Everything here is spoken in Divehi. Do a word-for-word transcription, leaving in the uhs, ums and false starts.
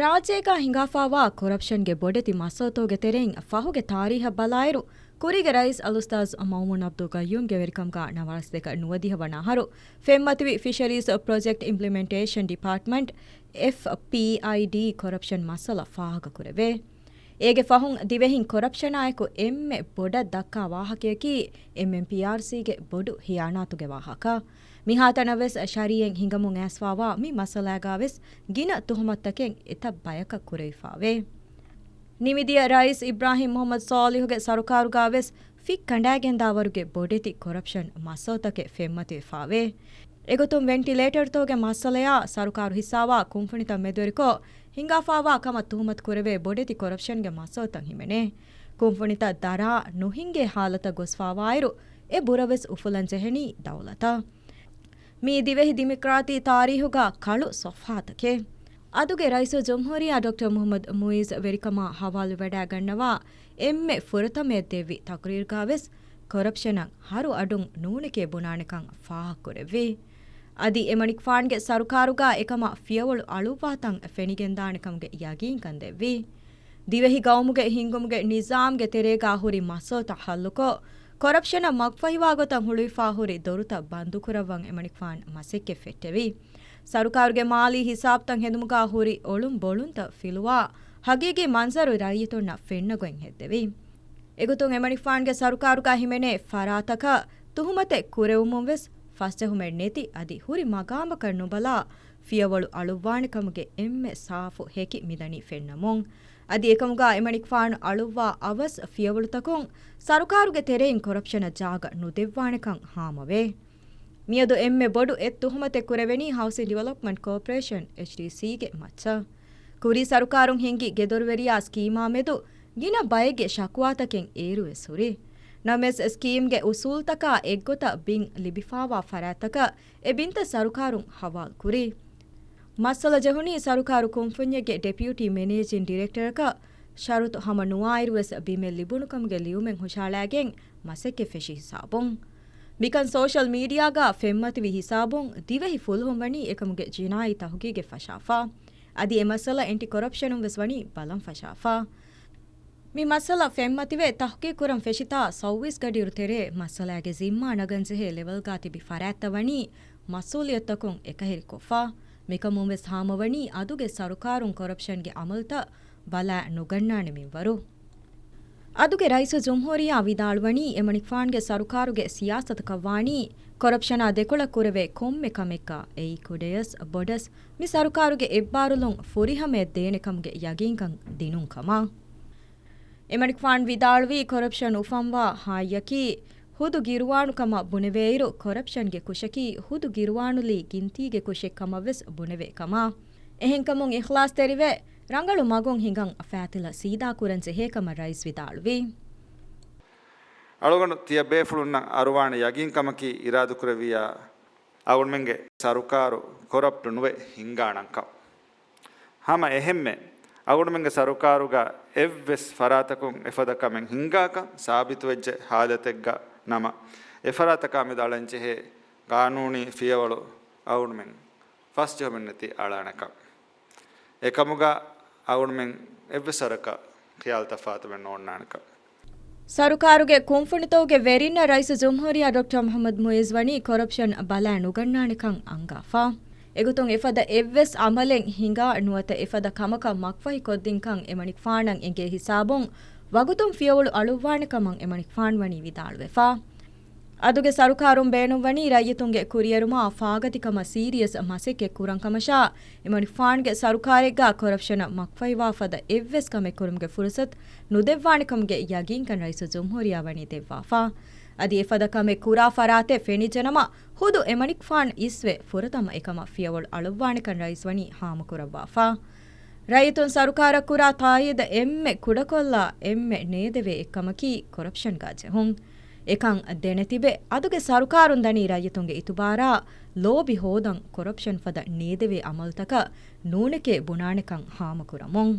ރާއްޖޭގަ ހިނގާފާވާ ކޮރަޕްޝަންގެ ބޮޑެތި މައްސަލަތަކުގެ ތެރެއިން ފަހުގެ ތާރީހަށް ބަލާއިރު، ކުރީގެ ރައީސް އަލްއުސްތާޛު މައުމޫން އަބްދުލް ގައްޔޫމްގެ ވެރިކަމުގަ ނަވާރަސްދެކަ ނުވަދިހަ ވަނަ އަހަރު ފެންމަތިވި ފިޝަރީޒް ޕްރޮޖެކްޓް އިމްޕްލިމެންޓޭޝަން ޑިޕާޓްމަންޓް، އެފްޕީއައިޑީ، ކޮރަޕްޝަން މައްސަލަ ފާހަގަކުރެވޭ. އޭގެ ފަހުން ދިވެހިން ކޮރަޕްޝަނާއެކު އެންމެ ބޮޑަށް ދައްކާ ވާހަކަޔަކީ އެމްއެމްޕީއާރްސީގެ ބޮޑު ޚިޔާނާތުގެ ވާހަކަ. މިހާތަނަށް ވެސް ޝަރީއެއް ހިނގަމުން އައިސްފާވާ މި މައްސަލާގަ ވެސް ގިނަ ތުހުމަތުތަކެއް އެތައް ބަޔަކަށް ކުރެވިފާވޭ. ނިމިދިޔަ ރައީސް އިބްރާހިމް މުޙައްމަދު ޞާލިޙުގެ ސަރުކާރުގަ ވެސް ފިއް ކަނޑާގެންދާވަރުގެ ބޮޑެތި ކޮރަޕްޝަން މައްސަލަތަކެއް ފެންމަތިވެފާވޭ. އެގޮތުން ވެންޓިލޭޓަރުތަކުގެ މައްސަލަޔާ ސަރުކާރު ހިއްސާވާ ކުންފުނިތައް މެދުވެރިކޮށް، ހިނގާފާވާ ކަމަށް ތުހުމަތު ކުރެވޭ ބޮޑެތި ކޮރަޕްޝަންގެ މައްސަލަތައް ހިމެނޭ. ކުންފުނިތައް ދަރާ ނުހިނގޭ ހާލަތަށް ގޮސްފާވާއިރު، އެ ބުރަ ވެސް އުފުލަން ޖެހެނީ ދައުލަތަށް. މީ ދިވެހި ޑިމޮކްރާތީ ތާރީހުގަ ކަޅު ޞަފްޙާތަކެއް. އަދުގެ ރައީސުލްޖުމްހޫރިއްޔާ ޑޮކްޓަރ މުޙައްމަދު މުޢިއްޒު ވެރިކަމާ ހަވާލުވެވަޑައިގަންނަވާ އެންމެ ފުރަތަމަޔަށް ދެއްވި ތަޤްރީރުގަ ވެސް ކޮރަޕްޝަނަށް ހަރު އަޑުން ނޫނެކޭ ބުނާނެކަން ފާހަގަކުރެއްވި. އަދި އެމަނިކުފާނުގެ ސަރުކާރުގަ އެކަމަށް ފިޔަވަޅު އަޅުއްވާތަން ފެނިގެންދާނެކަމުގެ ޔަގީންކަން ދެއްވި. ދިވެހި ގައުމުގެ ހިންގުމުގެ ނިޒާމްގެ ތެރޭގަ ހުރި މައްސަލަތައް ހައްލުކޮށް، ކޮރަޕްޝަނަށް މަގުފަހިވާ ގޮތަށް ހުޅުވިފާ ހުރި ދޮރުތައް ބަންދުކުރައްވަން އެމަނިކުފާނު މަސައްކަތް ފެއްޓެވި. ސަރުކާރުގެ މާލީ ހިސާބުތައް ހެދުމުގަ ހުރި އޮޅުން ބޮޅުންތައް ފިލުވާ، ހަގީގީ މަންޒަރު ރައްޔިތުންނަށް ފެންނަ ގޮތް ހެއްދެވި. އެގޮތުން އެމަނިކުފާނުގެ ސަރުކާރުގަ ހިމެނޭ ފަރާތަކަށް ތުހުމަތެއް ކުރެވުމުން ވެސް ފަސްޖެހުމެއް ނެތި އަދި ހުރި މަގާމަކަށް ނުބަލާ ފިޔަވަޅު އަޅުއްވާނެ ކަމުގެ އެންމެ ސާފު ހެކި މިދަނީ ފެންނަމުން، އަދި އެކަމުގަ އެމަނިކުފާނު އަޅުއްވާ އަވަސް ފިޔަވަޅުތަކުން ސަރުކާރުގެ ތެރެއިން ކޮރަޕްޝަނަށް ޖާގަ ނުދެއްވާނެކަން ހާމަވޭ. މިއަދު އެންމެ ބޮޑު އެއް ތުހުމަތެއް ކުރެވެނީ ހައުސިން ޑިވެލޮޕްމަންޓް ކޯޕަރޭޝަން، އެޗްޑީސީގެ މައްޗަށް. ކުރީ ސަރުކާރުން ހިންގި ގެދޮރުވެރިޔާ ސްކީމާ މެދު ގިނަ ބައެއްގެ ޝަކުވާތަކެއް އޭރުވެސް ހުރި. ނަމަވެސް، ސްކީމްގެ އުސޫލްތަކާ އެއްގޮތަށް ބިން ލިބިފާވާ ފަރާތްތަކަށް އެ ބިންތައް ސަރުކާރުން ހަވާލު ކުރި. މައްސަލަ ޖެހުނީ ސަރުކާރު ކުންފުންޏެއްގެ ޑެޕިއުޓީ މެނޭޖިން ޑިރެކްޓަރަކަށް ޝަރުތު ހަމަ ނުވާއިރުވެސް ބިމެއް ލިބުނުކަމުގެ ލިޔުމެއް ހުށައަޅާގެން މަސައްކަތް ފެށި ހިސާބުން. މިކަން ސޯޝަލް މީޑިއާގަ ފެންމަތިވި ހިސާބުން ދިވެހި ފުލުހުން ވަނީ އެކަމުގެ ޖިނާއީ ތަހުގީގެއް ފަށާފަ. އަދި އެ މައްސަލަ އެންޓި ކޮރަޕްޝަނުން ވެސް ވަނީ ބަލަން ފަށާފަ. މި މައްސަލަ ފެންމަތިވެ ތަހުގީގު ކުރަން ފެށިތާ ސައުވީސް ގަޑިއިރު ތެރޭ މައްސަލާގެ ޒިންމާ ނަގަންޖެހޭ ލެވެލްގަ ތިބި ފަރާތްތައް ވަނީ މަސްއޫލިއްޔަތުތަކުން އެކަހެރިކޮށްފަ. މިކަމުން ވެސް ހާމަވަނީ އަދުގެ ސަރުކާރުން ކޮރަޕްޝަންގެ އަމަލުތައް ބަލާ ނުގަންނާނެ މިންވަރު. އަދުގެ ރައީސުލްޖުމްހޫރިއްޔާ ވިދާޅުވަނީ އެމަނިކުފާނުގެ ސަރުކާރުގެ ސިޔާސަތަކަށް ވާނީ ކޮރަޕްޝަނާ ދެކޮޅަށް ކުރެވޭ ކޮންމެ ކަމެއްގަ އެއީ ކުޑަޔަސް ބޮޑަސް މި ސަރުކާރުގެ އެއްބާރުލުން ފުރިހަމަޔަށް ދޭނެ ކަމުގެ ޔަގީންކަން ދިނުން ކަމަށް. އެމަނިކުފާނު ވިދާޅުވީ ކޮރަޕްޝަން އުފަންވާ ހާއްޔަކީ ހުދު ގިރުވާނުކަމަށް ބުނެވޭއިރު، ކޮރަޕްޝަންގެ ކުށަކީ ހުދު ގިރުވާނުލީ ގިންތީގެ ކުށެއް ކަމަށް ވެސް ބުނެވޭ ކަމަށް. އެހެންކަމުން އިޚްލާޞްތެރިވެ، ރަނގަޅު މަގުން ހިނގަން ފައިތިލަ ސީދާ ކުރަން ޖެހޭ ކަމަށް ރައީސް ވިދާޅުވީ. އަޅުގަނޑު ތިޔަ ބޭފުޅުންނަށް އަރުވާނެ ޔަގީންކަމަކީ އިރާދަކުރެއްވިއްޔާ އަޅުގަނޑުމެންގެ ސަރުކާރު ކޮރަޕްޓު ނުވެ ހިންގާނަންކަން. ހަމަ އެހެންމެ، އަޅުގަނޑުމެންގެ ސަރުކާރުގަ އެއްވެސް ފަރާތަކުން އެފަދަ ކަމެއް ހިންގާކަން ސާބިތުވެއްޖެ ހާލަތެއްގަ ނަމަ، އެފަރާތަކާ މެދު އަޅަންޖެހޭ ގާނޫނީ ފިޔަވަޅު އަޅުގަނޑުމެން ފަސްޖެހުމެއްނެތި އަޅާނެކަން. އެކަމުގަ އަޅުގަނޑުމެން އެއްވެސް ވަރަކަށް ޚިޔާލު ތަފާތުވެ ނޯންނާނެކަން. ސަރުކާރުގެ ކުންފުނިތަކުގެ ވެރިންނަށް ރައީސުލްޖުމްހޫރިއްޔާ ޑޮކްޓަރ މުޙައްމަދު މުޢިއްޒު ވަނީ ކޮރަޕްޝަން ބަލާ ނުގަންނާނެކަން އަންގާފަ. އެގޮތުން އެފަދަ އެއްވެސް އަމަލެއް ހިނގާ ނުވަތަ އެފަދަ ކަމަކަށް މަގުފަހި ކޮށްދިންކަން އެމަނިކުފާނަށް އެނގޭ ހިސާބުން ވަގުތުން ފިޔަވަޅު އަޅުއްވާނެ ކަމަށް އެމަނިކުފާނު ވަނީ ވިދާޅުވެފަ. އަދުގެ ސަރުކާރުން ބޭނުންވަނީ ރައްޔިތުންގެ ކުރިއެރުމާ ފާގަތިކަމަށް ސީރިއަސް މަސައްކަތް ކުރަން ކަމަށާ، އެމަނިކުފާނުގެ ސަރުކާރެއްގަ ކޮރަޕްޝަނަށް މަގުފަހިވާ ފަދަ އެއްވެސް ކަމެއް ކުރުމުގެ ފުރުސަތު ނުދެއްވާނެ ކަމުގެ ޔަގީންކަން ރައީސުލްޖުމްހޫރިއްޔާ ވަނީ ދެއްވާފަ. އަދި އެފަދަ ކަމެއް ކުރާ ފަރާތެއް ފެނިއްޖެނަމަ، ހުދު އެމަނިކުފާނު އިސްވެ ފުރަތަމަ އެކަމަށް ފިޔަވަޅު އަޅުއްވާނެކަން ރައީސް ވަނީ ހާމަކުރައްވާފަ. ރައްޔިތުން ސަރުކާރަށް ކުރާ ތާއީދަށް އެންމެ ކުޑަކޮށްލާ އެންމެ ނޭދެވޭ އެއްކަމަކީ ކޮރަޕްޝަންގަ ޖެހުން. އެކަން ދެނެތިބެ، އަދުގެ ސަރުކާރުން ދަނީ ރައްޔިތުންގެ އިތުބާރާ ލޯބި ހޯދަން ކޮރަޕްޝަން ފަދަ ނޭދެވޭ އަމަލުތަކަށް ނޫނެކޭ ބުނާނެކަން ހާމަކުރަމުން.